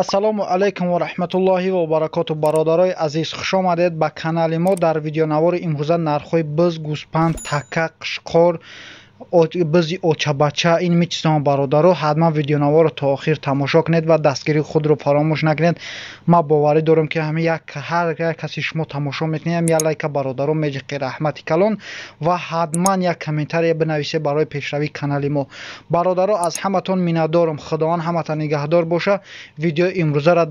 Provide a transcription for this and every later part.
Ассалому алайкум ва раҳматуллоҳи ва баракоту. Бародарои азиз, хуш омадед ба канали мо. Дар видеонавори имрӯза нархҳои биз, гӯспанд, така, қишқор, бизи очабача, ин мичизон бародаро. Ҳатман видеонаворро то охир тамошо кунед ва дастгирии худро фаромӯш накунед. Ман боварӣ дорам, ки ҳами ҳар як каси шумо тамошо мекунед, як лайка бародаро меҷиқи, раҳмати калон, ва ҳатман як комментария бинависед барои пешравии канали мо. Бародаро, аз ҳаматон миннатдорам. Худованд ҳаматон нигаҳдор боша. Видеои имрӯзаро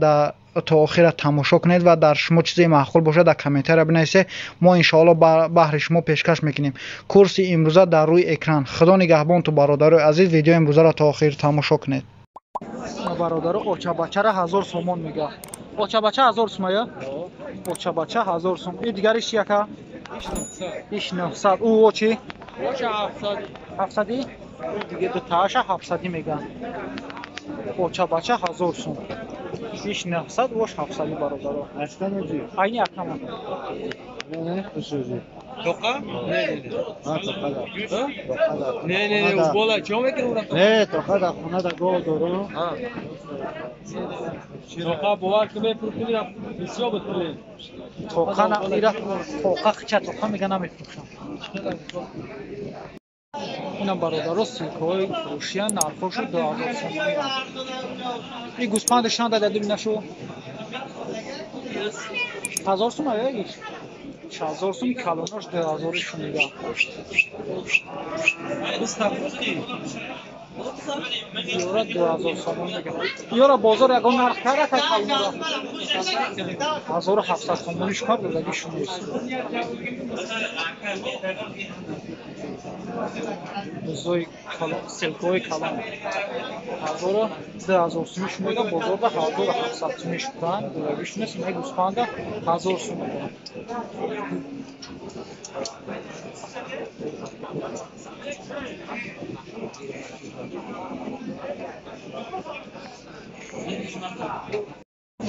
то охира тамошо кунед ва дар шумо чизе маъқул бошад, дар комментария бинависед, мо иншоалло баҳри шумо пешкаш мекунем. Курси имрӯза дар рӯи экран. Худо нигаҳбонту, бародарои азиз. Видеои имрӯзаро то охир тамошо кунед. Бародаро, очабачара 1000 сомон мега. Очабача 1000 сум ая? Очабача 1000 сум. И дигариш яка? Иш 900. Ӯ очи? 700. Диге дутааша 700 мега. Очабача 1000 сум. Иш 900, ош 700, бародаро. Айни акама. Тоқа? Не, не, не. А, тоқа да. Тоқа да. Не, не, не, бола чо мекунам? Не, тоқа да хона да гов дору. А. Тоқа бовар ки мефурӯхтӣ, бисёр буд пуле. Тоқа на ира тоқа хича тоқа мега намефурӯшам. Инам бародаро силкаҳои фурӯшия, нархҳошу 2000 сомонӣ. И гӯспандаш чанд дадади бинашу? 1000 сум ая иш? 1000 сум, калонош 2000 шунида. Ёра 2000 сомон мега. Ёра бозор ягон нарх кара ка калонора? 1700 сомониш кар додаги шунист. Бузои калон, селкои калон. 2000 сумиш мега, бозорда 1700 сумиш кан, додаги шунист, ме гӯспанда 1000 сум мега.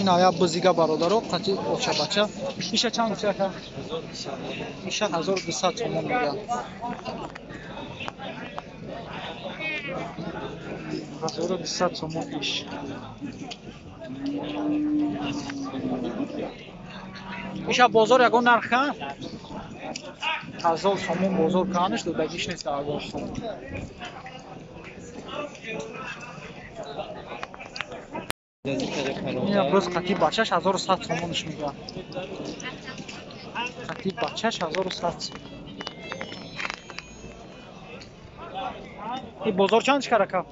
Ин ая бузига, бародаро, қати очабача. Иша чанд гуфти ака? Иша 1200 сомон мега. 1200 сомон иш. Иша бозор ягон нарх кан? 1000 сомон бозор канаш додагиш нест 1000 сомон. Ина боз қати бачаш 1100 сомониш мега. Қати бачаш 1100 сом. И бозор чанд чикар ака?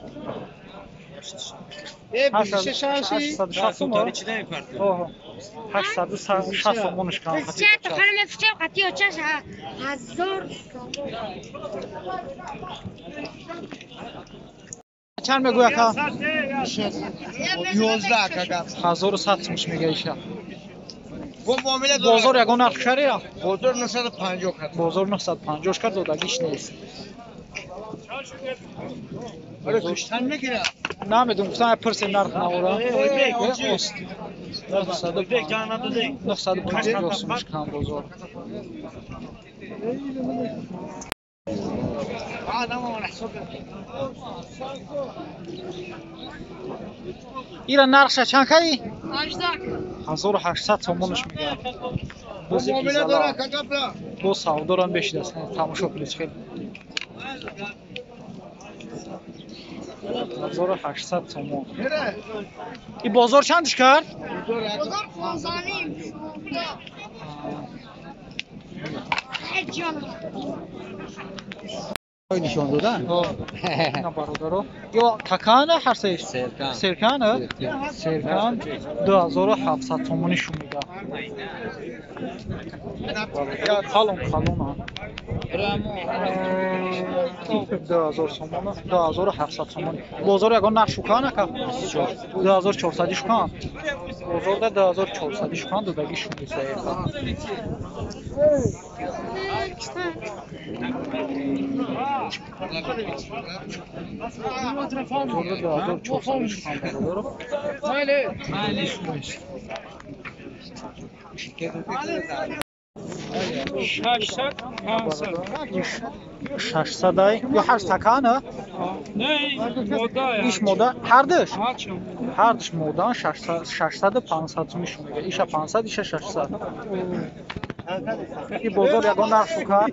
860 сом. 860 сомониш кан қати бачаш. Қати очаш 1000 сомон. Чанд мегӯй ака? 11 ака гап. 1100 сумш мега иша. Бозор ягон нарх шария? Бозор 950 кард. Бозор 950 кард, додагиш нест. Оре куштан мегирад? Намедонам, гуфтам пурсем нарх навора. 950 сумш кан бозор. Ира нархша чанд каи? 1800 сомонаш мега. Бо савдорам бешидаст. Тамошо кунед хеле. 1800 сомон. И бозор чандиш кард? Бозор 15. Нишон додан? На бародаро. Ё такана ҳар сеиш? Серкан. Серкан? Серкан 2700 сомонӣ шумида. Калон калона. 2000 сомон, 2700 сомон. Бозор ягон нарх шукан ака? 2400 шукан. Бозорда 2400 шукан додаги шумида. Бозорда 2400 шукан, бародаро. 600 500. 600 ай. Ё ҳар такана? Не, мода. Иш мода ҳардуш? Ҳардуш модан 600 600 500 сум иш мега. Иша 500, иша 600. И бозор ягон нарх шукар?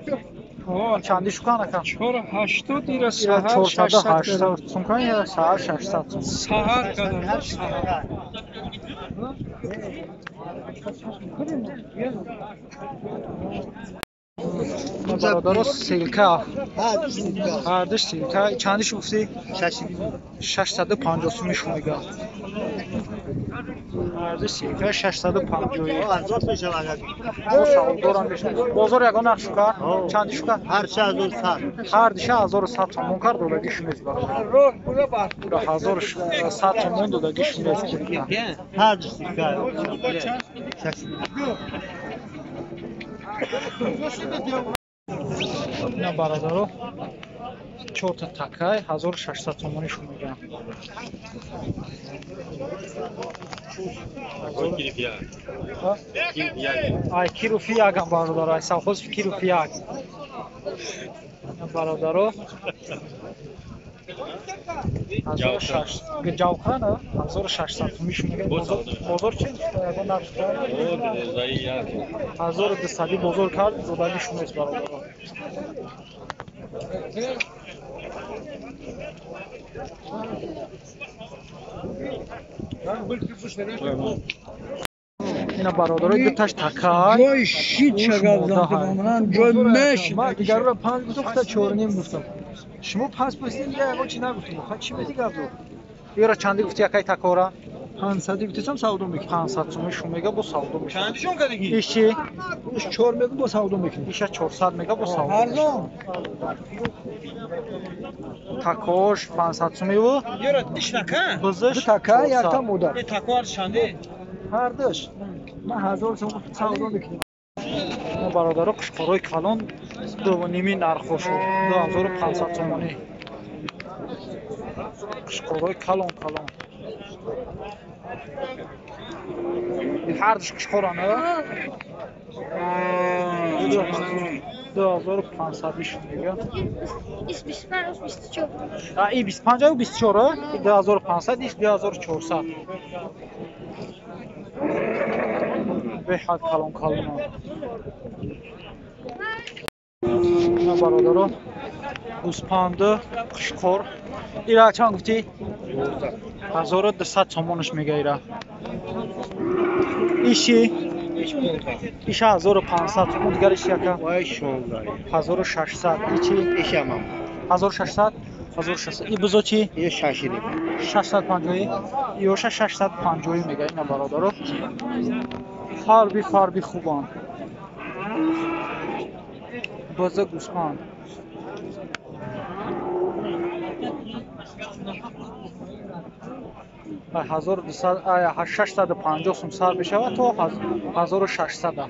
Чанди шукан ака? 480 ира саҳар 480 сум кан ира саҳар 600 сум. Саҳар кадан саҳар. Бародаро селка. Ҳардуш селка. Чандиш гуфтӣ? 650 сум иш мега. Ҳардуш селка 650. Савдорам мешавад. Бозор ягон нарх шукар? Чанди шукар? Ҳар 1100. Ҳар диша 1100 сомон кар додагиш нест бародар. 1100 сомон додагиш нест. Ҳар селка. Ина бародаро чорта такай 1600 сомониш мегӯям. Ай кируфи ягам бародаро, ай совхоз кируфи як. Бародаро ҷавхана 1600 сомониш мегӯям. Бозор чи? Ягон нарх 1200 бозор кард, додагиш нест бародаро. Ина бародаро дуташ такай. Ҷои шит шагав замонан ҷои меш. Ман дигарро 5 гуфтам, худ 4.5 гуфтам. Шумо пас пасидин, дига ягон чи нагуфтам. Ха чӣ меди гап зад? Ира чанди гуфти якай такора? 500 гуфтам, савдо мекунем. 500 сомон шу мега бо савдо мекунем. Чандишон кардагӣ? Иш чи? Иш 4 мега бо савдо мекунем. Иша 400 мега бо савдо. Арзон. Такош 500 сомиву. Ёра иш нака? Бызыш така якта мода. Э тако ар чанди? Ҳардуш. Ман 1000 сом савдо мекунем. Мо бародаро қушқорои калон 2.5 нархо шуд. 2500 сомонӣ. Қушқорои калон калон. Ҳардуш қушқоран, 2500 иш мега. Ис 25, ус 24. А и 25 ю 24, 2500 иш 2400. Беҳад калон калон. Ина бародаро гӯспанду қушқор. Ира чанд гуфтӣ? 1200 сомонаш мега ира. Иши? Иша 1500 сомон, дигар иш яка? 1600. Ичи? Ишамам. 1600? 1600. И бузо чи? Ё 600. 650. Ёша 650 мега ина бародаро. Фарби фарби хубанд. Буза гӯспанд. Ай 1200, ай 650 сум сар мешавад то 1600.